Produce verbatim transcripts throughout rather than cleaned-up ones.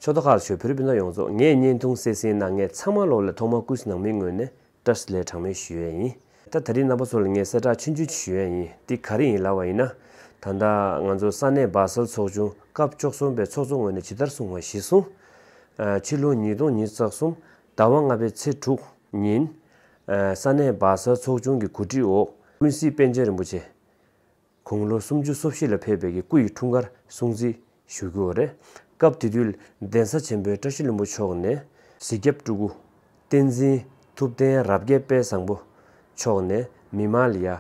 ཕྱོགས་མཐའ་ཁག་ལ་བཞུགས་བོད་རིགས་སྤུན་ཟླ་ཡོངས་རྫོགས། ངས་བརྙན་ཐུང་གསན་གཟིགས་གནང་མཁན་ཚང་མ་ལོག་ལ་ཐོག་མར་སྐུ་གཟུགས་ནང་མིའི་ངོས་ནས་བཀྲ་ཤིས་བདེ་ལེགས་གྲངས་མེད་ཞུ་ཡས་ཡིན། ད་ད་རིང་རྣམ་པ་ཚོ་ལ་ངས་གསལ་བསྒྲགས་ཆུང་ཆུང་ཞུ་ཡས་ཡིན། འདི་ག་རེ་ཡིན་ལབ་པ་ཡིན་ན། ད་ལྟ་ང་ཚོ་ས་གནས་སྦ་སལ་ཚོགས་ཆུང་སྐབས་བཅུ་གསུམ་པའི་ཚོགས་གཙོ་ངོས་ནས་ཇི་ལྟར་གསུངས་པ་གཞིར་བཟུང་། ཕྱི་ལོ་ཉིས་སྟོང་ཉི་ཤུ་རྩ་གསུམ་ཟླ་བ་ལྔ་པའི་ཚེས་དྲུག་ཉིན། ས་གནས་སྦ་སལ་ཚོགས་ཆུང་གི་གོ་སྒྲིག་འོག་ཀུན་གཟིགས་པཎ་ཆེན་རིན་པོ་ཆེ། དགུང་ལོ་སུམ་ཅུ་སོ་བཞི་ལ་ཕེབས་པའི་གི་སྐུ་ཡི་འཁྲུངས་སྐར་སྲུང་བརྩི་ཞུ་རྒྱུ་རེད། སྐབས་དེ་དུས་གདན་ས་ཆེན་པོའི་བཀྲ་ཤིས་ལྷུན་པོ་མཆོག་ནས་གཟིགས་རྒྱབ་སྤྲུལ་སྐུ་བསྟན་འཛིན་ཐུབ་བསྟན་རབ་རྒྱས་དཔལ་བཟང་པོ་མཆོག་ནས་མི་མང་ལ་ཡ་ཨ་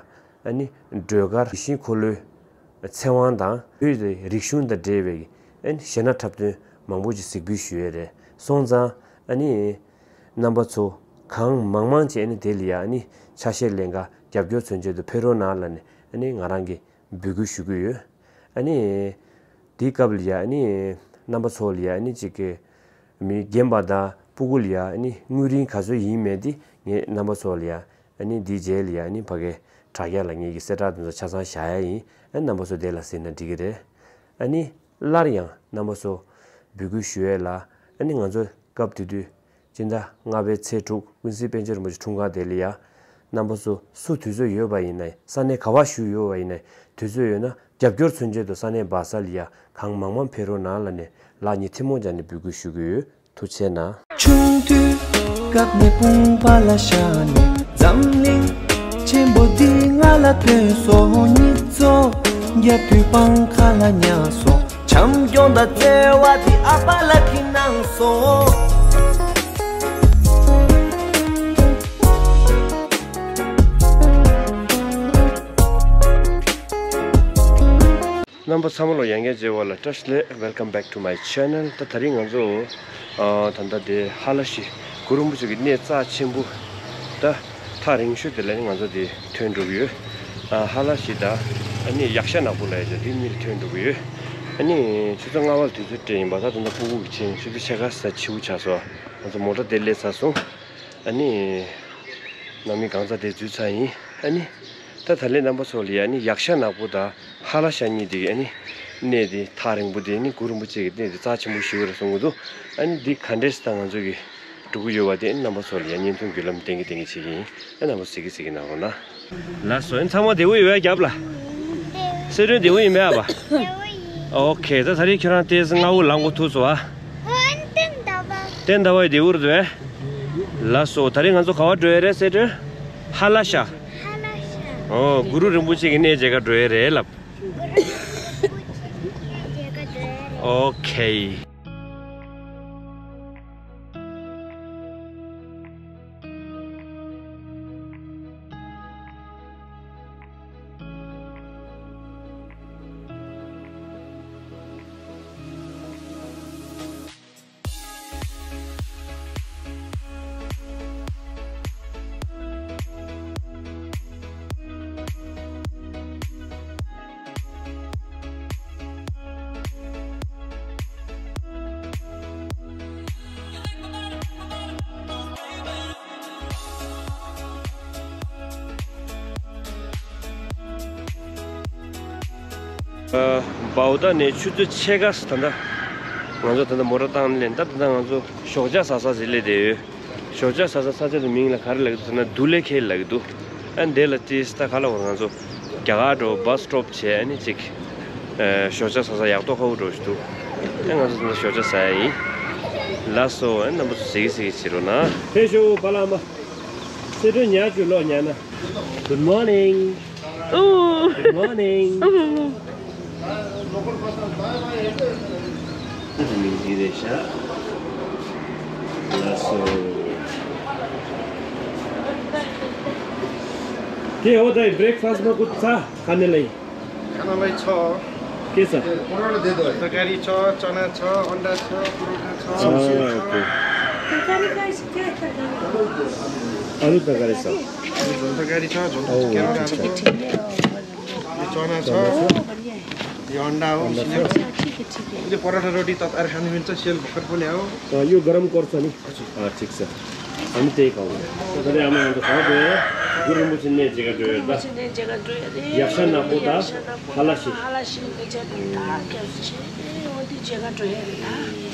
ནི་སྒྲོལ་དཀར་ཡིད་བཞིན་འཁོར་ལོའི་ཚེ་དབང་དང་བོད་ཀྱི་རིག་གཞུང་དང་འབྲེལ་བའི་ཨ་ནི་གཞས་སྣ་འཁྲབ་སྟོན་མང་པོ་ཅིག་གཟིགས་འབུལ་ཞུ་ཡས་རེད། སོང་ཙང་ཨ་ནི་རྣམ་པ་ཚོ་གང་མང་མང་ཅིག་ཨ་ནི་དེ་ལ་ཡ་ཨ་ནི་ཆ་ཤས་ལེན་ག་རྒྱབ་སྐྱོར་མཚོན་ཆེད་དུ་ཕེབས་རོགས་གནང་ལབ་ནས་ཨ་ནི་ང་རང་གིས་འབོད་སྐུལ་ཞུ་གི་ཡོད། ཨ་ནི་དེའི་སྐབས་ལ་ཡ་ཨ་ནི་རྣམ་པ་ཚོ་ལ་ཡ་ཨ་ནི་གཅིག་གི་མི་རྒན་པ་དང་སྤུ་གུ་ལ་ཡ་ཨ་ནི་དངུལ་རིན་ག་ཚོད་ཡིན་མེད་དེ་ངས་རྣམ་པ་ཚོ་ལ་ཡ་ཨ་ནི་འདིའི་རྗེས་ལ་ཡ་ཨ་ནི་ཕ་གའི་དྲ་རྒྱ་ལ་ངེད་ཀྱི་གསལ་བསྒྲགས་དེ་ཚོ་ཆ་ཚང་བཞག་ཡ་ཡིན། ཨ་རྣམ་པ་ཚོ་དེ་ལ་གཟིགས་ན་འགྲིག་གི་རེད། ཨ་ནི་སླར་ཡང་རྣམ་པ་ཚོ་འབོད་སྐུལ་ཞུ་ཡས་ལ་ཨ་ནི་ང་ཚོ་སྐབས་དེ་དུས་སྤྱི་ཟླ་ལྔ་པའི་ཚེས་དྲུག་ཀུན་གཟིགས་པཎ་ཆེན་རིན་པོ་ཆེ་འཁྲུངས་སྐར་དེ་ལ་ཡ། རྣམ་པ་ཚོ་སུ་དུས་ཚོད་ཡོད་པ་ཡིན་ན་ས་གནས་ག་བ་བཞུགས་ཡོད་པ་ཡིན་ན་དུས་ཚོད་ཡོད་ན་རྒྱབ་སྐྱོར་མཚོན་ཆེད་དུ་ས་གནས་སྦ་སལ་ལ་ཡ་གང་མང་མང་ཕེབས་རོགས་གནང་ལབ་ནས་ལག་གཉིས་ཐལ་མོ་སྦྱར་ནས་འབོད་སྐུལ་ཞུ་གི་ཡོད། ཐུགས་རྗེ་གནང་། ཆུང་དུས་སྐབས་ནས་དཔུང་པ་ལ་བཞག་ནས་འཛམ་གླིང་ཆེན་པོ་འདི་ང་ལ་སྟོན་སོང་། གཉིས་ཚོ་རྒྱབ་དུས་པང་ཁ་ལ་ཉལ་སོང་། བྱམས་སྐྱོང་དང་བརྩེ་བ་དེ་ཨ་ཕ་ལ་ཁྱེར་གནང་སོང་། རྣམ་པ་ཚང་མ་ལ་ཡང་བསྐྱར་མཇལ་བ་ལ་བཀྲ་ཤིས་བདེ་ལེགས། Welcome back to my channel. ད་ད་རིང་ང་ཚོ་ཨ་ད་ལྟ་དེ་ཧ་ལ་ཤི་གུ་རུ་རིན་པོ་ཆེ་གི་གནས་རྩ་ཆེན་པོ་ད་ཐག་རིང་ཤོས་དེ་ལ་ནི་ང་ཚོ་དེ་ཐོན་འགྲོ་གི་ཡོད། ཨ་ཧ་ལ་ཤི་ད་ཨ་ནི་ཡག་ཤ་ནག་པོ་ལ་ཡ་ཅོ་དེ་གཉིས་ལ་ཐོན་འགྲོ་གི་ཡོད། ཨ་ནི་ཆུ་ཚོད་ལྔ་པ་ལ་དུས་ཚོད་སྤྲད་ཡིན་པ། ད་ད་ལྟ་སྤུ་གུ་གི་ཆེན་ཆུ་ཚོད་ཕྱེད་ཀ་ཙམ་ཕྱི་པོ་ཆགས་སོང་། ང་ཚོ་མོ་ཊ་དེ་སླེབས་ཚར་སོང་། ཨ་ནི། ནང་མི་གང་ཚ་དེ་འཛུལ་ཚར་ཡིན། ཨ་ནི། ད་ད་ལན་རྣམ་པ་ཚོ་ལ་ཡ་ནི་ཡག་ཤ་ནག་པོ་དང་ཧ་ལ་ཤ་གཉིས་དེ་གི་ཨ་ནི། གནས་དེ་ཐག་རིང་པོ་དེ་ནི་གུ་རུ་རིན་པོ་ཆེ་གི་གནས་དེ་རྩ་ཆེན་པོ་ཞིག་རེད་གསུང་གི་འདུག་ཨ་ནི་འདི་ག་འདྲས་ད་ང་ཚོ་གི་འགྲོ་གི་ཡོད་པ་དེ་ཨ་ནི་རྣམ་པ་ཚོ་ལ་ཡ་བརྙན་ཐུང་བརྒྱུད་ལམ་བསྟན་གི་བསྟན་གི་བྱེད་ཀྱི་ཡིན། ཨ་རྣམ་པ་གཟིགས་གི་གཟིགས་གི་གནང་རོགས་གནང་། ལགས་སོ། ཨ་ནི་ཚང་མ་བདེ་པོ་ཡོད་ཡ་རྒྱབ་ལ། སེ་སྒྲོན་བདེ་པོ་ཡིན་མེད་ཨ་ཕ། ཨོ་ཁེ། ད་ད་རིང་ཁྱོད་རང་ཏོག་ཙམ་སྔ་པོ་ལངས་དགོས་ཐུག་སོང་ཨ། ཏན་ཏན་ད་བར་བདེ་པོ་རེད་པས། ལགས་སོ། ད་རིང་ང་ཚོ་ག་པར་འགྲོ་ཡས་རེད་སེ་སྒྲོན། ཧ་ལ་ཤ། ཧ་ལ་ཤ། ཨོ་གུ་རུ་རིན་པོ་ཆེ་གི་གནས་མཇལ་ག་འགྲོ་ཡས་རེད་ལབ། གུ་རུ་རིན་པོ་ཆེ་གི་གནས་མཇལ་ག་འགྲོ་ཡས་རེད། ཨོ་ཁེ། ཨ། བའོ་ད་ནས་ཆུ་ཚོད་ཕྱེད་ཀ་ད་ལྟ་ང་ཚོ་ད་ལྟ་མོ་ཊ་བཏང་ནས་ད་ད་ལྟ་ང་ཚོ་ཞོགས་ཇ་ཟ་ས་ཟིག་སླེབས་བསྡད་ཡོད། ཞོགས་ཇ་ཟ་ས་ས་ཆ་དེ་མིང་ལ་ག་རེ་ལབ་ཀྱི་འདུག་ཟེར་ན་དུ་ལེ་ཁེ་ལབ་ཀྱི་འདུག་ཨ་འདི་ལ་ཏིས་ད་ག་ལ་བར་ང་ཚོ་རྒྱ་གར་འགྲོ་བྷ་སི་སི་ཊོབ་བྱས་ཨ་ནི་ཅིག་ཨ་ཞོགས་ཇ་ཟ་ས་ཡག་ཏོག་ཁ་པོ་འགྲོ་ཞིག་འདུག་ཨ་ང་ཚོ་ད་ལྟ་ཞོགས་ཇ་ཟ་ཡ་ཡིན། ལགས་སོ། ཨ་རྣམ་པ་ཚོ་གཟིགས་གཟིགས་བྱེད་རོགས་གནང་། ཕེབས་ཤོག་པ་ལགས་མ། སེ་སྒྲོན་ཉལ་བཅུག་ལོ་ཉལ་ན། Good morning. Ooh. Good morning. ཨ་ནི་འདི་རེད་ཤག་ལགས་སོ། དེ་འོ་ད་བྷི་རེག་ཕ་སི་མ་ཁུ་ཚ་ཁ་ནས་ལ་ཡིན། खानालाई छ। के छ? तरकारी छ, चना छ, अन्डा छ, परोठा छ। अँ, ओके। तरकारी चाहिँ के छ? आलु तरकारी छ। यो झोल तरकारी छ, झोल ओ, केरा, अच्छा, आलु। अच्छा। यो चना छ। चना छ। यो अन्डा हो, अन्डा छ। यो परोठा रोटी तताएर खानु मिल्छ, सेल भर्खर पोले हो। अँ, यो गरम गर्छ नि। अँ, ठिक छ। हामी त्यही खाउँ। सधैँ आमा अन्त खाउँ गएर गुरुङ बुझिने जग्गा गएर त। यक्ष नपोता हलासी। བྱེད་ག་འགྲོ་ཡ་རེད་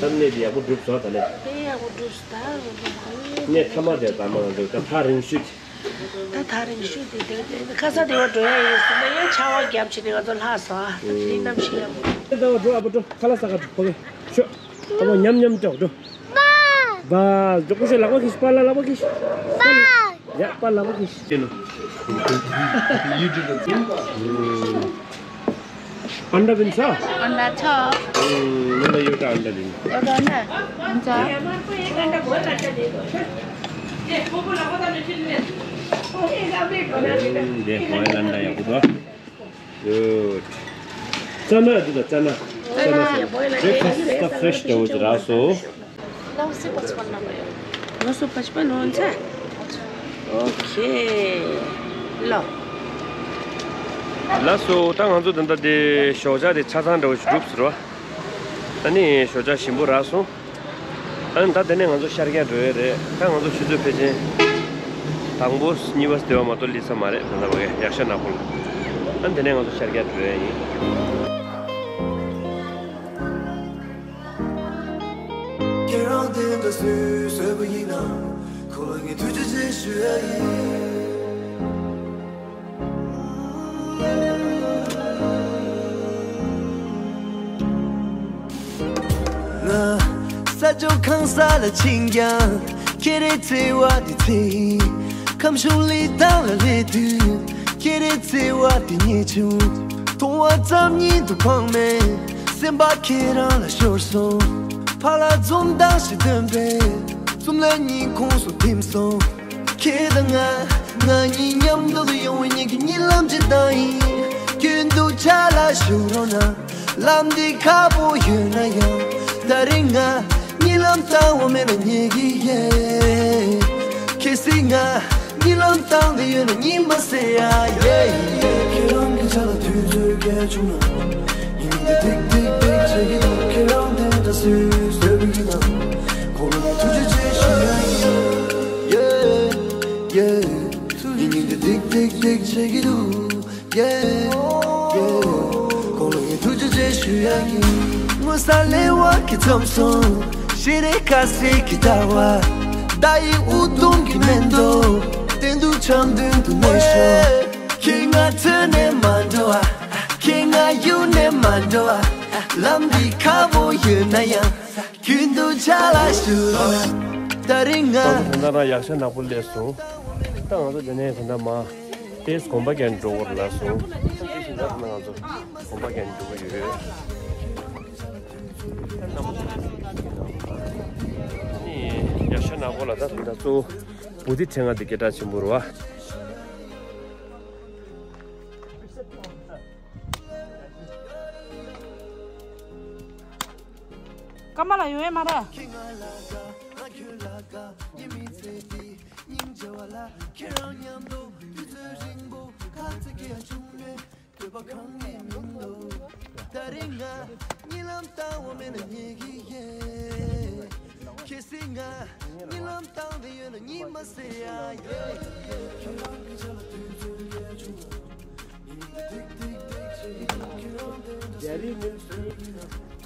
ད། ད་གནས་དེ་ཡག་པོ་གྲུབ་སོང་ད་ལེ། དཔེ་ཡག་པོ་གྲུབ་སོང་ད། གནས་མཐའ་མ་དེ་ད་མ་འགྲོ་ད་ཐག་རིང་ཤོས་དེ། ད་ཐག་རིང་ཤོས་དེ་དེ་དེ་ཁ་ས་དེ་བ་འགྲོ་ཡ་ཡིན་ཟེར་ན་ཡང་ཆར་པ་བརྒྱབ་བྱས་ནས་ང་ཚོ་ལྷག་སོང་ཨ། ད་དེ་རིང་གནམ་གཤིས་ཡག་པོ། དེ་ད་བ་འགྲོ་ཨ་པ་འགྲོ་ཁ་ལག་ཟ་ག་འགྲོ་ཕོ་གེ་ཤོ། ཨ་པ་ཉམས་ཉམས་ཀྱོག་འགྲོ། པ། ཇོ་ཀུ་ཤོ་ལག་པ་ཁེ་ཤི་པ་ལ་ལག་པ་ཁེ་ཤི། པ། ཡ་པ་ལག་པ་ཁེ་ཤི། ཨན་ཌ་བིན་ས། ཨན་ཌ་ཆོ། ཨུམ། ནི་ལ་ཡོད་ཀ་ཨན་ཌ་བིན། ཡོད་ཀ་ན། ཨན་ཅ། ཨུམ། དེ་ཧོའི་ཨན་ཌ་ཡག་པོ་འདུག་ཡོད། ཙ་ན་འདི་ལ་ཙ་ན། ཙ་ན་ཟེར། བྷེ་རེག་ཕ་སི་ཊི་ད་ཕེ་རེ་ཤི་འདྲ་བོ་ཅིག་རག་སོང་། ལོ་སི་པ་ཆི་པ་ན་མ་ཡོད། ལོ་སི་པ་ཆི་པ་ནོན་ཚ། ཨོ་ཁེ། ལོ། ལགས་སོ། ད་ང་ཚོ་ད་ལྟ་དེ་ཞོགས་ཇ་དེ་ཆ་ཚང་འདྲ་བོ་ཞིག་གྲུབ་ཟེར་བ། ད་ནི་ཞོགས་ཇ་ཞིམ་པོ་རག་སོང་། ཨ་ནི་ད་དེ་ནས་ང་ཚོ་ཤར་རྒྱག་འགྲོ་ཡས་རེད། ད་ང་ཚོ་ཆུ་ཚོད་ཕལ་ཆེར་དང་པོ་གཉིས་པ་དེ་བ་མ་གཏོགས་སླེབས་ས་མ་རེད། ད་ལྟ་བ་གི་ཡག་ཤ་ནག་པོ་ལ། ཨ་ནི་དེ་ནས་ང་ཚོ་ཤར་རྒྱག་འགྲོ་ཡས་ཡིན། ཁྱེད་རང་དེ་འདྲ་སུས་བཟོས་པ་ཡིན་ནམ། ཁོ་ལ་ངས་ཐུགས་རྗེ་ཆེ་ཞུ་ཡ་ཡིན། ང་ས་ཕྱོགས་གང་ས་ལ་ཕྱིན་ཀྱང་ཁྱེད་རའི་བརྩེ་བ་དེ་ཚེ་ཡིན། ཁམས་གཞུང་ལི་ཐང་ལ་སླེབས་དུས་ཁྱེད་རའི་བརྩེ་བ་དེ་རྙེད་བྱུང་། མཐོང་བ་ཙམ་ཉིད་དུ་ཕངས་མེད། སེམས་པ་ཁྱེད་རང་ལ་ཤོར་སོང་། ཕར་ལ་འཛུམ་མདངས་ཤིག་སྟོན་པས། ཙུམ་ལ་སྙིང་ཁོང་སུ་ཐིམ་སོང་། ཁྱེད་དང་ང་། ང་གཉིས་མཉམ་དུ་ཡོང་བའི་ཉིན་གྱི་གཉིད་ལམ་ཇི་ལྟར་ཡིན། རྒྱུན་དུ་ཆ་ལ་ཞུགས་རོགས་གནང་། ལམ་འདི་ཁག་པོ་ཡོད་ན་ཡང་། ད་རེས་ང་གཉིད་ལམ་བཏང་བ་མེད་ན་ཉལ་གི་ཡོད། གལ་སྲིད་ང་གཉིད་ལམ་བཏང་བསྡད་ཡོད་ན་གཉིད་མ་སད་ཡ་ཡེ། ཁྱེད་རང་གི་ཆ་ལ་དུས་ཚོད་བརྒལ་བྱུང་ན། ཉིན་འདི་ཏིག་ཏིག་ཏིག་བྱེད་ཀྱི་འདུག་ཁྱེད་རང་དེ་འདྲ་སུས་བཟོས་པ་ཡིན་ནམ། ཁོ་ལ་ཐུགས་རྗེ་ཆེ་ཞུ་ཡ་ཡིན། ཡེ། ཡེ། ཉིན་འདི་ཏིག་ཏིག་ཏིག་བྱེད་ཀྱི་འདུག་ཡེ། ཡེ། ཁོ་ལ་ངས་ཐུགས་རྗེ་ཆེ་ཞུ་ཡ་ཡིན། སྔོན་ས་ལེ་བ་གི་འཛོམས་སོང་། ཤེས་རིག་ཁ་སེ་གི་ཟླ་བ། ད་ཡི་ཨུ་དུམ་གི་མེ་ཏོག་སྟེང་དུ་འཆམ་མདུན་དུ་གནས་ཤོག་ཁྱེད་ང་འཚོལ་ནས་མ་འགྲོ་ཨ། ཁྱེད་ང་གཡུག་ནས་མ་འགྲོ་ཨ། ལམ་འདི་ཁག་པོ་ཡོད་ན་ཡང་། རྒྱུན་དུ་ཆ་ལ་ཞུགས་རོགས། ད་རིང་ང་། ད་ད་ད་ཡག་ཤ་ནག་པོ་སླེབས་སོང་། ད་ང་ཚོ་དེ་ནས་ད་ད་མ། ཏེས་གོམ་པ་རྒྱག་འགྲོ་བར་ལ་སོང་། ད་ད་ང་ཚོ་གོམ་པ་རྒྱག་འགྲོ་གི་ཡོད། ནི་ཡག་ཤ་ནག་པོ་ལ་ད་ད་གཙོ་བོ་བུ་དི་ཕྲེང་ང་དེ་སྐད་གྲགས་ཆེན་པོ་རེད་བ། ཀ་མ་ལ་ཡོང་ཡས་མ་རེད།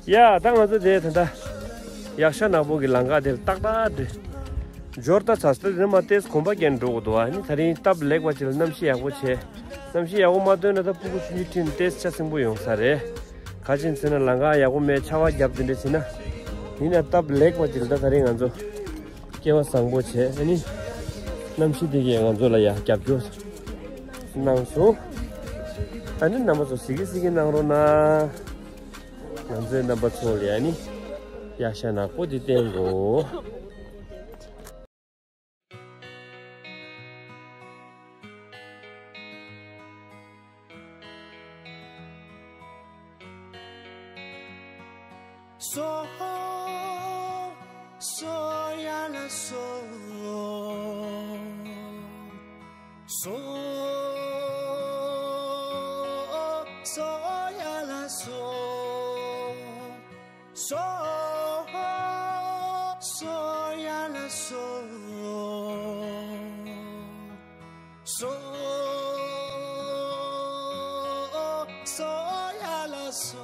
ཡ། ད་ང་ཚོ་དེ་ད་ལྟ་ཡག་ཤ་ནག་པོ་གི་ལམ་ཁ་དེར་ཏག་ཏག་དེ་འབྱོར་ད་ཚར་སོང་། དེ་ནས་མ་ཏེས་གོམ་པ་རྒྱག་འགྲོ་དགོས་འདུག་བ། ནི་ད་རིང་སྟབས་ལེགས་པ་ཅིག་ལ་གནམ་གཤིས་ཡག་པོ་བྱས། གནམ་གཤིས་ཡག་པོ་མ་ཐོན་ན་ད་ཕྲུ་གུ་ཆུང་ཆུང་ཁྲིད་ནས་ཏེས་ཆ་ཚིང་པོ་ཡོང་ས་རེད། ག་ཅིན་ཟེར་ན་ལམ་ཁ་ཡག་པོ་མེད། ཆར་པ་བརྒྱབ་དེ་འདྲ་བྱས་ན། ཡིན་ན་སྟབས་ལེགས་པ་ཅིག་ལ་ད་ད་རིང་ང་ཚོ་སྐལ་བ་བཟང་པོ་བྱས། ཨ་ནི་གནམ་གཤིས་དེ་གས་ང་ཚོ་ལ་ཡ་རྒྱབ་སྐྱོར་གནང་སོང་། ཨ་ནི་རྣམ་པ་ཚོ་གཟིགས་གཟིགས་གནང་རོགས་གནང་། ང་ཚོའི་རྣམ་པ་ཚོ་ལ་ཡ་ནི་ཡག་ཤ་ནག་པོ་དེ་བསྟན་དགོས། སོ། སོ་ཡ་ལ་སོ། སོ། སོ་ཡ་ལ་སོ། སོ། སོ་ཡ་ལ་སོ། སོ། སོ་ཡ་ལ་སོ།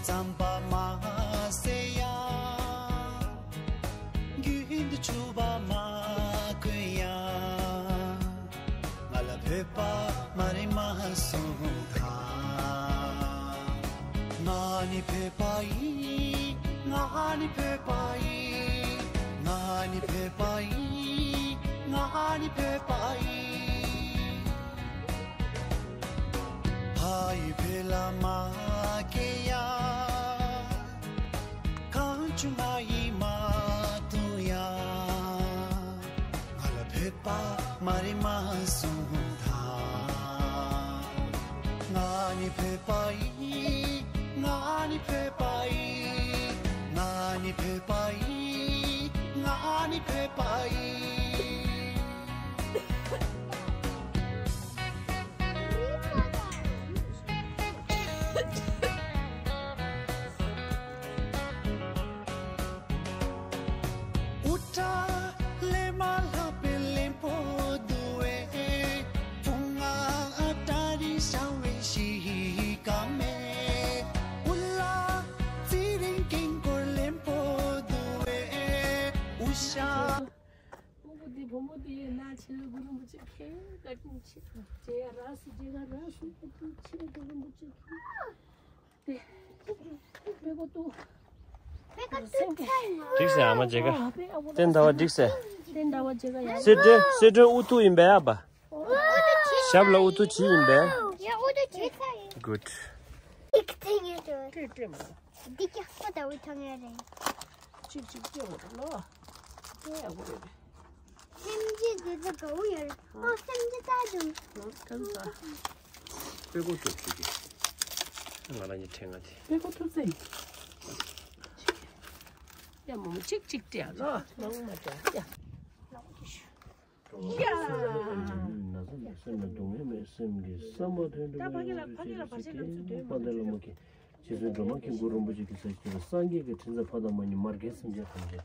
རྩམ་པ་མ་ཟས་ཡ། རྒྱུན་དུ་ཕྱུ་པ་མ་གོན་ཡ། ང་ལ་བོད་པ་མ་རེད་མ་གསུངས་དང་། ང་ནི་བོད་པ་ཡིན། ང་ནི་བོད་པ་ཡིན། ང་ནི་བོད་པ་ཡིན། ང་ནི་བོད་པ་ཡིན། ཕ་ཡུལ་བོད་ལ་མ་སྐྱེས་ཡ། གང་བྱུང་ང་ཡིས་མ་བཏུང་ཡ། ང་ལ་བོད་པ་མ་རེད་མ་གསུངས་དང་། ང་ནི་བོད་པ་ཡིན། ང་ནི་བོད་པ་ཡིན། ང་ནི་བོད་པ་ཡིན། ང་ནི་བོད་པ་ཡིན། སྤུ་གུ་འདི་བུ་མོ་འདི་ཡིན་ན་ཆེ་གུ་རུ་མུ་ཆེ་ཁེ་བཀའ་དྲིན་ཆེ། རྗེ་ཡ་ར་སུ་རྗེ་ག་ར་སུ་བཀའ་དྲིན་ཆེ། གུ་རུ་མུ་ཆེ་ཁེ་དེ་མེ་གོ་ཏུ་མེ་གོ་ཏུ་ཚ་ཡིན་ནོ། འགྲིག་སེ་ཨ་མ་རྗེ་ག་བསྟན་ཟླ་བ་འགྲིག་སེ། བསྟན་ཟླ་བ་རྗེ་ག་ཡ། སེ་ཏྲེ་སེ་ཏྲེ་ཨུ་ཐུ་ཡིན་པས་ཨ་པ། ཞབས་ལ་ཨུ་ཐུ་ཆི་ཡིན་པས། ཡ་ཨུ་ཐུ་ཆི་ཚ་ཡིན། གུད། ཏྲེ་ཏྲེ་མ། འདི་ཀྱག་པོ་ད་འུ་ཐང་ཡ་རེད། ཅིག་ཅིག་སྐྱེ་བ་རེད་ལོ། སྐྱེ་ཡག་པོ་རེད། སེམས་ཅན་དེ་ཚོ་དགའ་བོ་ཡོད་རེད། ཨོ་སེམས་ཅན་ལྟ་བྱུང་། ཨོ་ཁམས་ཚ། དཔེ་ཀོ་ཐུབ་ཅིག་གི། ང་རང་གཉིས་ཕྲེང་ང་དེ། དཔེ་ཀོ་ཐུབ་ཚེ། ཡ་མོ་ཅིག་ཅིག་སྐྱེ་ལོ། མང་མ་སྐྱེ་ཡ། ལ་ཀི་ཤུ། ཡ། ན་ཚ་མེད་སེམས་མེད་སྡུག་བསྔལ་མེད་སེམས་ཀྱི་བསམ་པ་དོན་དུ་མ་ཡོང་བའི་ཕྱིར་ཞིག་གིས་དཔལ་ལྡན་བླ་མ་གིས་རྗེ་བཙུན་སྒྲོལ་མ་མཁན་གུ་རུ་རིན་པོ་ཆེ་གིས་ཟེར་གྱི་རེད། སངས་རྒྱས་ཀྱི་དྲིན་ཚེ་ཕ་དང་མ་ནི་མར་གད་སེམས་ཅན་ཐམས་ཅད།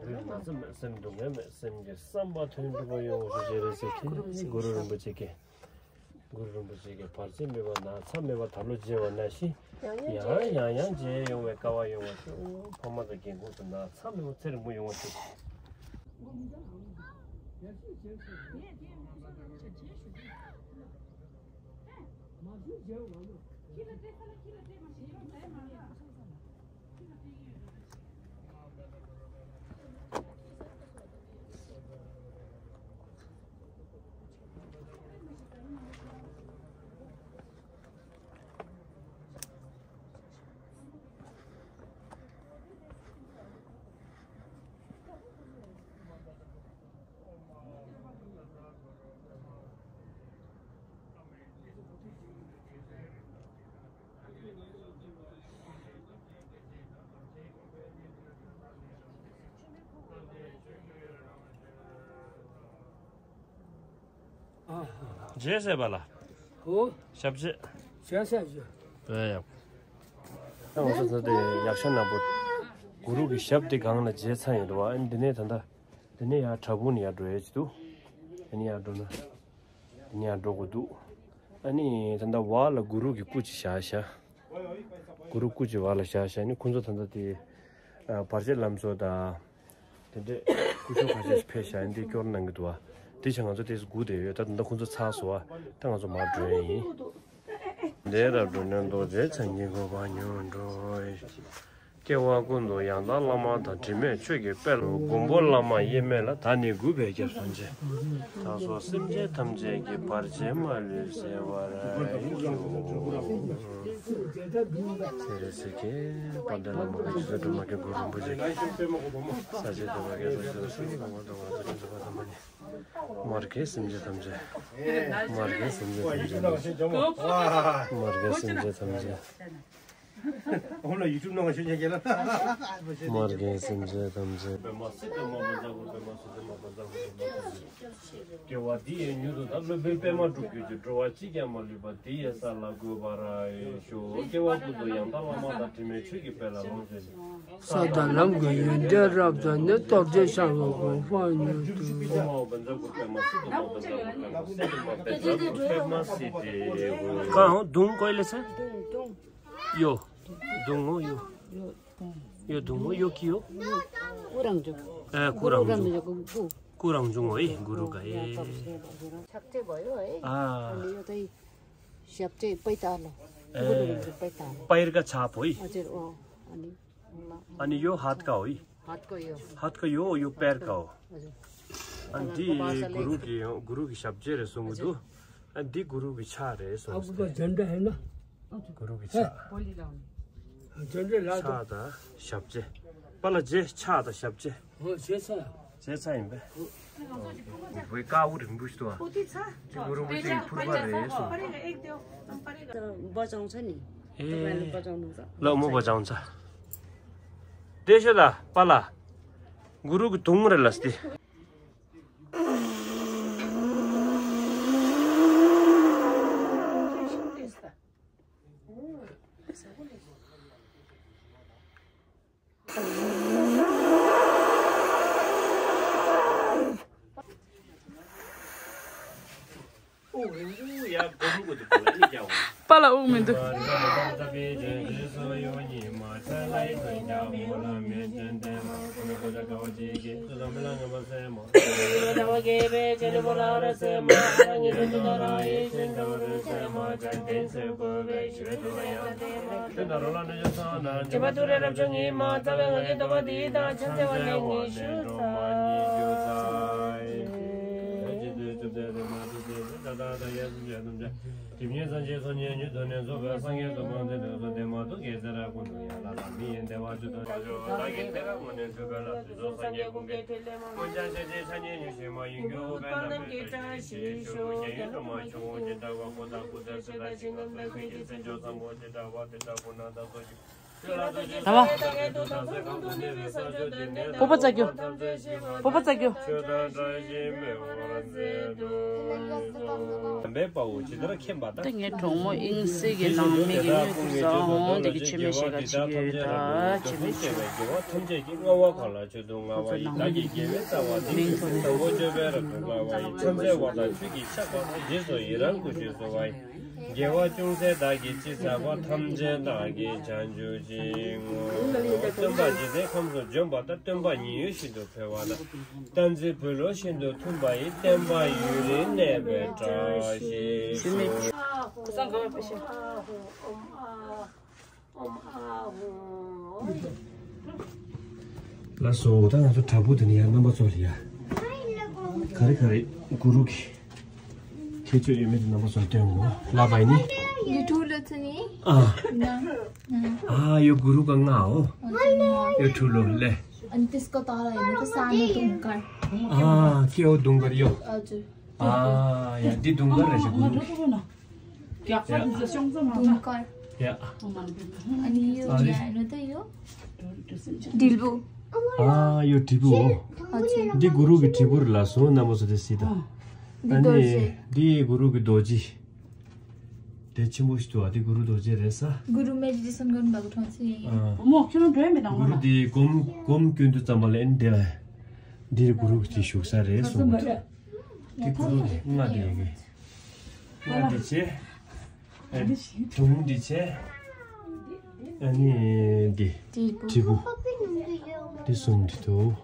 ན་ཚ་མེད་སེམས་སྡུག་བསྔལ་མེད་སེམས་ཀྱི་བསམ་པ་དོན་དུ་མ་ཡོང་བའི་ཕྱིར་ཞིག་རེད་ཟེར་གྱི་རེད། གུ་རུ་རིན་པོ་ཆེ་གིས། གུ་རུ་རིན་པོ་ཆེ་གིས་བར་ཆད་མེད་པ་ན་ཚ་མེད་པ་ད་ལོ་བརྗེ་བ་ནང་བཞིན་ཡང་ཡང་ཡང་ཡང་མཇལ་ཡོང་བའི་སྐལ་བ་ཡོང་བ་ཤོག་ཕ་མ་དང་རྒན་ཁོག་ཏུ་ན་ཚ་མེད་པ་ཚེ་རིང་པོ་ཡོང་བ་ཤོག་རྗེས་ཟེར་བ་ལ། ཧོ། ཞབས་རྗེས། ཞབས་ཞབས་ཞུ། ཨེ་ཡ། ད་ང་ཚོ་ད་ལྟ་ཡག་ཤོས་ནག་པོ། གུ་རུ་གི་ཞབས་དེ་སྒང་ལ་མཇལ་ཚར་ཡིན་འགྲོ་བ། ཨ་ནི་འདི་ནས་ད་ལྟ། འདི་ནས་ཡར་བྲག་ཕུག་ནས་ཡར་འགྲོ་ཡས་ཅིག་འདུག་འདི་ནས་ཡར་འགྲོ་ན། འདི་ནས་ཡར་འགྲོ་དགོས་འདུག་ཨ་ནི་ད་ལྟ་བར་ལ་གུ་རུ་གི་སྐུ་ཅིག་བཞག་བཞག་གུ་རུ་སྐུ་ཅིག་བར་ལ་བཞག་བཞག་ནི་ཁོང་ཚོ་ད་ལྟ་དེ། ཨ་བར་ཆད་ལམ་སྲོལ་དང་། དེ་འདྲས་སྐུ་ཞབས་ཁ་ཤས་ཕེབས་བཞག་འདི་སྐྱོར་གནང་གི་འདུག་བ། དེ་ཆ་ང་ཚོ་དེ་སྒུག་བསྡད་ཡོད། ད་ད་ལྟ་ཁོང་ཚོ་ཚར་སོང་བ། ད་ང་ཚོ་མར་འགྲོ་ཡས་ཡིན། འདས་རབ་འགྲོ་ན་རྡོ་རྗེ་འཆང་གི་གོ་འཕང་མྱུར་འགྲོ། སྐྱེ་བ་ཀུན་ཏུ་ཡང་དག་བླ་མ་དང་དྲི་མེད་ཆོས་ཀྱི་དཔལ། མགོན་པོ་བླ་མ་དབྱེར་མེད་ལ། ད་ནི་གུས་པས་སྐྱབས་སུ་མཆི། ད་སོགས་སེམས་ཅན་ཐམས་ཅད་ཀྱི་བར་ཆད་མ་ལུས་སེལ་བར་ཤོག་ཚེ་རིང་སེ་ཀེ་དཔལ་ལྡན་བླ་མ་གི་རྗེ་བཙུན་སྒྲོལ་མ་མཁན་གུ་རུ་རིན་པོ་ཆེ་གིས་ས་ཆེན་དུ་མ་གེ་ས་ཆེན་དུ་མ་གེ་ས་ཆེན་དུ་མ་གེ་ས་ཆེན་དུ་མ་གེ། མར་གད་སེམས་ཅན་ཐམས་ཅད། མར་གད་སེམས་ཅན་ཐམས་ཅད། མར་གད་སེམས་ཅན་ཐམས་ཅད། འོ་ན་ཡུ་ཊུབ་ནང་ང་ཤོད་ཉན་རྒྱལ་ལ། མར་གད་སེམས་ཅན་ཐམས་ཅད། པདྨ་སིདྡྷི་མ་བཛྲ་གུ་རུ། པདྨ་སིདྡྷི་མ་བཛྲ་གུ་རུ། སྐྱེ་བ་འདི་ཡི་མྱུར་དུ་ད་སློབ་དཔོན་པདྨ་འབྲུག་རྒྱུད་ཀྱི། འགྲོ་བ་གཅིག་ཀྱང་མ་ལུས་པ། འདི་ཡི་ས་ལ་འགོད་པར་ཤོག་སྐྱེ་བ་ཀུན་ཏུ་ཡང་དག་བླ་མ་དང་། དྲི་མེད་ཆོས་ཀྱི་དཔལ་ལ་ལོངས་སྤྱོད་ཅིང་། ས་དང་ལམ་གྱི་ཡོན་ཏན་རབ་རྫོགས་ནས། རྡོ་རྗེ་འཆང་གི་གོ་འཕང་མྱུར་དུ། གང་འདུང་ཀོའི་ལེ་ཚན། ཡོ། དུང་ངོ་ཡོ། ཡོ་དུང་ངོ་ཡོ་ཀི་ཡོ། ཀུ་རང་བྱུང་། ཨ་ཀུ་རང་བྱུང་། ཀུ་རང་བྱུང་ངོ་ཨེ་གུ་རུ་ག་ཨེ། ཆག་ཆེ་བ་ཡོ་ཨེ། ཨ་ནི་ཡོ་ཏའི་ཞབས་ཏེ་པའི་ཏ་ལོ། ཨེ། ཀུ་རུ་རིན་པའི་ཏ་ལོ། པའི་ར་ཀ་ཆ་པོ་ཨེ། ཨ་ཅེ་ཨོ། ཨ་ནི། ཨ་ནི་ཡོ་ཧད་ཀ་ཨོ་ཨེ། ཧད་ཀ་ཡོ། ཧད་ཀ་ཡོ་ཡོ་པེར་ཀ་ཨོ། ཨ་འདི་གུ་རུ་གི་གུ་རུ་གི་ཞབས་རྗེས་རེད་གསུང་གི་འདུག་ཨ་འདི་གུ་རུ་གི་ཕྱག་རེད་གསུང་གི་འདུག་གུ་རུ་གི་ཕྱག་ཕྱག་དང་ཞབས་རྗེས། པ་ལ་རྗེས་ཕྱག་དང་ཞབས་རྗེས། རྗེས་ཚ་ཡིན་པས། བོད་ཀ་བུ་རིང་པོ་ཞིག་འདུག་ཨ། གུ་རུ་བུ་ཅིག་ཕུར་པ་རེད་གསུང་། ཨེ། ལ་མོ་པ་ཅང་ཚ། བདེ་ཤོད་ལ་པཱ་ལགས། གུ་རུ་གི་དུང་རེད་ལ་སྟེ། པཱ་ལགས་དབུགས་མི་འདུག་སྒྲིབ་གཉིས་སངས་རྒྱས་སོ་ཉིད་ཉིད་དུ་ནི་རྫོགས་པའི་སངས་རྒྱས་སུ་མ་ཚད་དུས་སུ་དེ་མ་ཐུག་གི་ཚེ་རབས་ཀུན་ཏུ་ཡང་ལ་ལ་མི་ཡི་བདེ་བ་བཅུ་དང་བདག་གིས་དེ་རབ་དངོས་གནས་ཐུབ་པའི་ལམ་དུ་རྫོགས་སངས་རྒྱས་ཀུན་གྱི་ཕྲིན་ལས་མ། སྔོན་ཆད་ཤེས་བྱའི་ཆ་གཉིས་ཉིད་ཤེས་མ་ཡིན་རྒྱུ་དཔེར་ན་མེ་ཏོག་ཡིད་ཤེས་ཤུགས་ཀྱི་སྒྲོན་མ་ཆུང་ངུ་ཇི་ལྟ་བ་ཀུན་ཏུ་ཀུན་ཏུ་ཇི་ལྟ་ཞིག་ཀུན་ཏུ་ཀུན་གྱི་སེམས་མཆོག་ཚངས་པོ་ཇི་ལྟ་བ་དེ་ལྟ་བུ་ན་ད་གཟོད་ད་བ། སྤོབས་པ་བཙལ་རྒྱུ། སྤོབས་པ་བཙལ་རྒྱུ། དམ་པའི་དཔའ་བོ་ཇི་ལྟར་མཁྱེན་པ་དང་། ད་ངའི་གྲོགས་མོ་དབྱིངས་གསལ་གྱི་ནང་མི་གི་དངུལ་ཁུར་ཟ་འོང་། དེ་གི་ཕྱེ་མའི་ཤེལ་ཁ་ཅིག་ཡོད་རེད། ད་ཕྱེ་མའི་ཆུ། དགེ་བ་ཐམས་ཅད་ཀྱི་མངའ་འོག་ག་ལ་མཆོད་དོ། མངའ་བ་ཡི་བདག་གི་དགེ་བའི་རྩ་བ་འདི་ཡི་ཚུལ་དང་པོ་སྤྱོད་པའི་རབ་ཏུ་དགའ་བ་ཡི་ཕྱག་འཚལ་བ་དང་ཆོས་ཀྱི་ཕྱག་འཚལ་རྗེས་སུ་ཡི་རང་སྐུ་ཞེས་གསོལ་བ་ཡི། དགེ་བ་ཅུང་ཟད་བདག་གིས་ཅི་བསགས་པ། ཐམས་ཅད་བདག་གིས་བྱང་ཆུབ་ཅིང་། སྟོན་པ་འཇིག་རྟེན་ཁམས་སུ་བྱོན་པ་དང་། སྟོན་པ་ཉི་འོད་བཞིན་དུ་འཕེལ་བ་དང་། བསྟན་འཛིན་བོད་ལུགས་བཞིན་དུ་མཐུན་པ་ཡི། བསྟན་པ་ཡུན་རིང་གནས་པའི་བཀྲ་ཤིས་ཤོག་ལགས་སོ། ད་ང་ཚོ་བྲག་ཕུག་དེ་ནས་ཡར་རྣམ་པ་ཚོ་ལ་ཡ། ག་རེ་ག་རེ་གུ་རུ་གི་ཁྱད་ཆོས་ཡོད་མེད་དེ་རྣམ་པ་ཚོ་ལ་སྟོན་དགོས། ལ་བའི་ནི། ཡུ་ཊུབ་ལ་ཚུ་ནི། ཨ། ཨ་ཡོ་གུ་རུ་ག་ང་འོ། ཡུ་ཊུབ་ལོ་ལེ། अनि त्यसको तल हेर्नु त सानो दुङ्कर। ཨ་ཀེའོ་དུང་དཀར་ཡོ། हजुर। ཨ་ཡ་འདི་དུང་དཀར་རེད་ཤག་གུ་རུ། दुङ्कर। ཡ། अनि यो हेर्नु त यो। ढिल्बु। ཨ་ཡོ་དྲིལ་བུའོ། हजुर। འདི་གུ་རུ་གི་དྲིལ་བུ་རེད་ལགས་སོ། རྣམ་པ་ཚོ་དེ་སྲིད་ད། ཨ་ནི་འདི་གུ་རུ་གི་རྡོ་རྗེ། དེ་ཆེན་པོ་ཞིག་འདུག་ཨ། དེ་གུ་རུ་རྡོ་རྗེ་རེད་ས། गुरु मेडिटेसन गर्नुभएको ठाउँ चाहिँ यही हो। अँ। म खेल्नु भ्याएँ मेरा गुरु दे गोम गोम क्यों तो चम्बल एन दे ला। दे गुरु की शुक सा रे सो। दे गुरु ना दे गे। ना दे छे। ए, तुम दे छे। अनि दे। टिबु। दे सुम दे तो।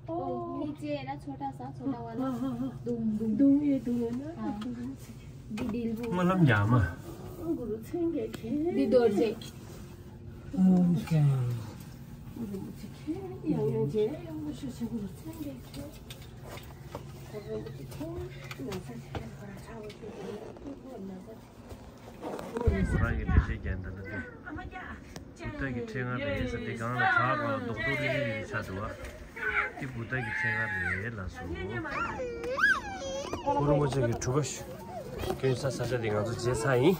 नीचे है ना, छोटा सा, छोटा वाला। दुम, दुम। दुम, ये दुम है ना? हाँ। दिल वो। मतलब यहाँ मा। गुरु छेंगे खे। दिदोर जे। अच्छा। गुरु छेंगे, गुरु छेंगे। ཁོ་རང་གི་འགྲེལ་བཤད་རྒྱག་འདི་འདྲ་དེ། བུ་ཏ་གི་ཕྲེང་ང་རེད་ཟེར་དེ་སྒང་ལ་བྲག་སྒང་ལ་རྡོག་རྡོག་རིལ་རིལ་རིལ་ཆགས་འདུག་བ། དེ་བུ་ཏ་གི་ཕྲེང་ང་རེད་ལགས་སོ། ཁོ་རང་མོ་ཅག་གི་གྲུ་པ་སྐྱོན་ས་ས་ཆ་དེ་ང་ཚོ་མཇལ་ཚར་ཡིན།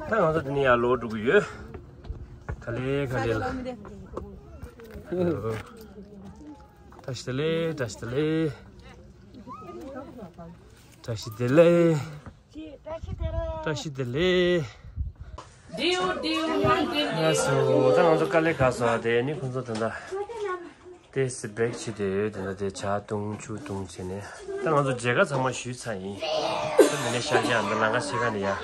ད་ང་ཚོ་དེ་ནས་ཡར་ལོག་འགྲོ་གི་ཡོད། ག་ལེ་ག་ལེ་ལ། བཀྲ་ཤིས་བདེ་ལེགས། བཀྲ་ཤིས་བདེ་ལེགས། བཀྲ་ཤིས་བདེ་ལེགས། བཀྲ་ཤིས་བདེ་ལེགས། ལགས་སོ། ད་ང་ཚོ་དཀའ་ལས་ཁག་སོང་། དེ་ནི་ཁོང་ཚོ་ད་ལྟ་དེ་སི་བེག་བྱེད་དེ་ཡོད། དེ་ལ་དེ་ཇ་བཏུང་ཆུ་བཏུང་བྱས་ནས། ད་ང་ཚོ་མཇལ་ཁ་ཚང་མ་ཞུས་ཚར་ཡིན། ད་འདི་ནས་ཤར་རྒྱག་འདི་ལམ་ཁ་ཕྱེད་ཀ་ནས་ཡར།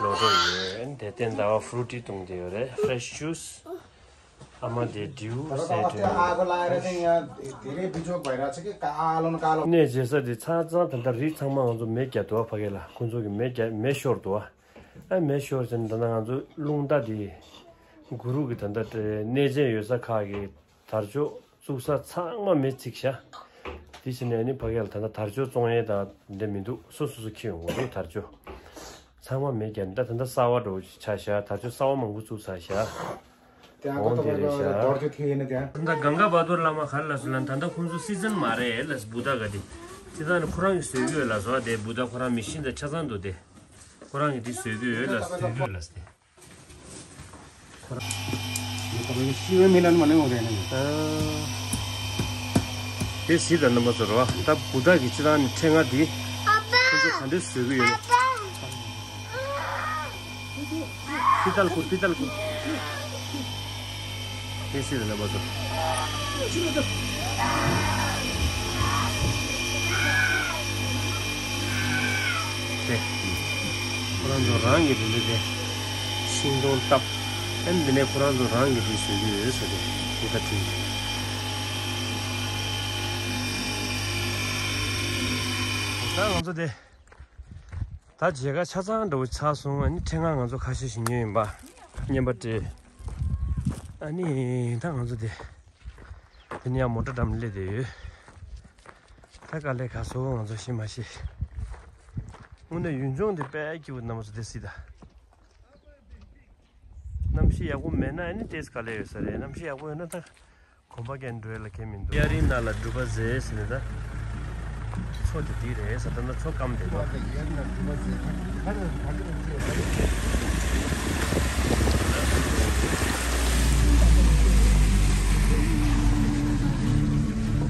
ལོ་འགྲོ་ཡོད། དེ་སྟེང་ཟླ་བ་ཧྥུ་རུ་ཊི་བཏུང་བསྡད་ཡོད་རེད། ཧྥི་རེ་ཤི་ཇུས། ཨ་མ་དེ་འབྲིའུ་ཟེར་དུས། གནས་མཇལ་ས་དེ་ཚང་ཚང་ད་ལྟ་རི་ཚང་མ་ང་ཚོ་མེ་བརྒྱབ་འདུག་བ། ཕ་གི་ལ་ཁོང་ཚོ་གི་མེ་བརྒྱབ་མེ་ཤོར་འདུག་བ། ཨ་མེ་ཤོར་ཟེར་ན་ད་ལྟ་ང་ཚོ་རླུང་རྟ་དེ་གུ་རུ་གི་ད་ལྟ་གནས་མཇལ་ཡོད་ས་ཁག་གི་དར་ལྕོག་བཙུགས་ས་ཚང་མ་མེ་ཚིག་ཤག་དེ་བྱས་ནས་ནི་ཕ་གི་ལ་ད་ལྟ་དར་ལྕོག་བཙོང་ཡས་དང་འདྲ་མི་འདུག་སོ་སོ་སོ་ཁྱེར་ཡོང་གི་འདུག་དར་ལྕོག་ཚང་མ་མེ་བརྒྱབ་ནས་ད་ད་ལྟ་གསར་པ་འདྲ་བོ་ཆགས་ཤག་དར་ལྕོག་གསར་པ་མང་པོ་བཙུགས་ཚར་ཤག་འོང་དེ་རེད་ཤག་ད་ལྟ་གངྒཱ་བཱ་དུར་བླ་མ་ག་རེ་ལབ་སོང་ལབ་ན། ད་ལྟ་ཁོང་ཚོ་སི་ཛན་མ་རེད་ལབ་སོང་བུ་ད་ག་དེ། དེ་དག་ནི་ཁོ་རང་གིས་བཟོས་ཀྱི་ཡོད་ལབ་སོང་། དེ་བུ་ད་ཁོ་རང་མི་ཤིན་ད་ཆ་ཚང་འདུག་དེ། ཁོ་རང་གིས་དེ་བཟོས་ཀྱི་ཡོད་ལབ་སོང་། བཟོས་ཀྱི་ཡོད་ལབ་སོང་དེ། དེ་གཟིགས་དང་རྣམ་པ་ཚོ་རེད་བ། ད་བུ་ད་གི་སྤྱིར་བཏང་ནི་ཕྲེང་བ་འདི་ཁོ་ཚོ་ག་འདྲས་བཟོས་ཀྱི་ཡོད། པི་ཏལ་ཁུར། པི་ཏལ་ཁུར། དེ་གཟིགས་དང་རྣམ་པ་ཚོ། དེ། ཁོ་རང་ཚོ་རང་གི་དེ་འདྲ་དེ། ཤིང་སྡོང་བཏབ། ཨ་ནི་འདི་ནས་ཁོ་རང་ཚོ་རང་གི་དེ་བཟོས་ཀྱི་ཡོད་ཟེར་ཏེ། དེ་ལྟར་བྲིས། ད་ང་ཚོ་དེ། ད་མཇལ་ཁ་ཆ་ཚང་འདྲ་བོ་ཚར་སོང་། ཨ་ནི་ཕྲེང་བ་ང་ཚོ་ཁ་ཤས་ཤིག་ཉོས་ཡིན་པ། རྔན་པ་སྤྲད། ཨ་ནི་ད་ང་ཚོ་དེ། དེ་ནས་ཡང་མོ་ཊ་འགྲམ་སླེབས་བསྡད་ཡོད། ད་དཀའ་ལས་ཁག་སོང་ང་ཚོ་ཤི་མ་ཤི། དངོས་གནས་ཡུལ་ལྗོངས་འདི་དཔེ་སྐྱིད་པོ། རྣམ་པ་ཚོ་དེ་གཟིགས་དང་། གནམ་གཤིས་ཡག་པོ་མེད་ན་ཨ་ནི་ཏོག་ཙམ་དཀའ་ལས་ཡོད་ས་རེད། གནམ་གཤིས་ཡག་པོ་ཡོད་ན་ད། གོམ་པ་གན་འགྲོ་ཡ་ལ་ཁྱད་མི་འདུག་དབྱར་རིའི་ནང་ལ་སྒྲུབ་པ་མཛད་ཟེར་ནས་ད། མཚོ་དེ་འདི་རེད་ཟེར། ད་ནི་མཚོ་སྐམ་བསྡད་འདུག་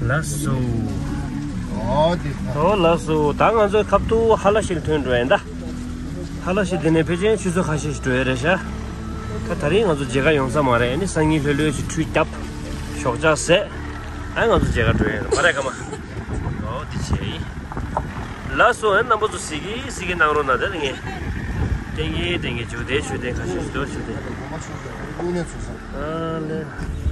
ལགས་སོ། ཨོ་དེ། ཨོ་ལགས་སོ། ད་ང་ཚོ་ཁ་ཐུག་ཧ་ལ་ཤི་ལ་ཐོན་འགྲོ་ཡིན་ད། ཧ་ལ་ཤི་དེ་ནས་ཕལ་ཆེར་ཆུ་ཚོད་ཁ་ཤས་ཤིག་འགྲོ་ཡ་རེད་ཤག་ད་དེ་རིང་ང་ཚོ་མཇལ་ཁ་ཡོང་ས་མ་རེད། ཨ་ནི་སང་ཉིན་ལྷོད་ལྷོད་ཅིག་ཁྲུས་བརྒྱབ། ཞོགས་ཇ་བཟས། ཨ་ང་ཚོ་མཇལ་ཁ་འགྲོ་ཡ་རེད་མ་རེད་ཀ་མ། ཨོ་དེ་བྱས་ཡིན། ལགས་སོ། ཨ་རྣམ་པ་ཚོ་གཟིགས་ཀྱི་གཟིགས་ཀྱི་གནང་རོགས་གནང་། དེ་ནས་ངས་ཏན་གྱི་ཏན་གྱི་བརྗོད་དེ་བརྗོད་དེ་ཁ་ཤས་ཤིག་འགྲོ་བརྗོད་དེ། ཨ་ལེ།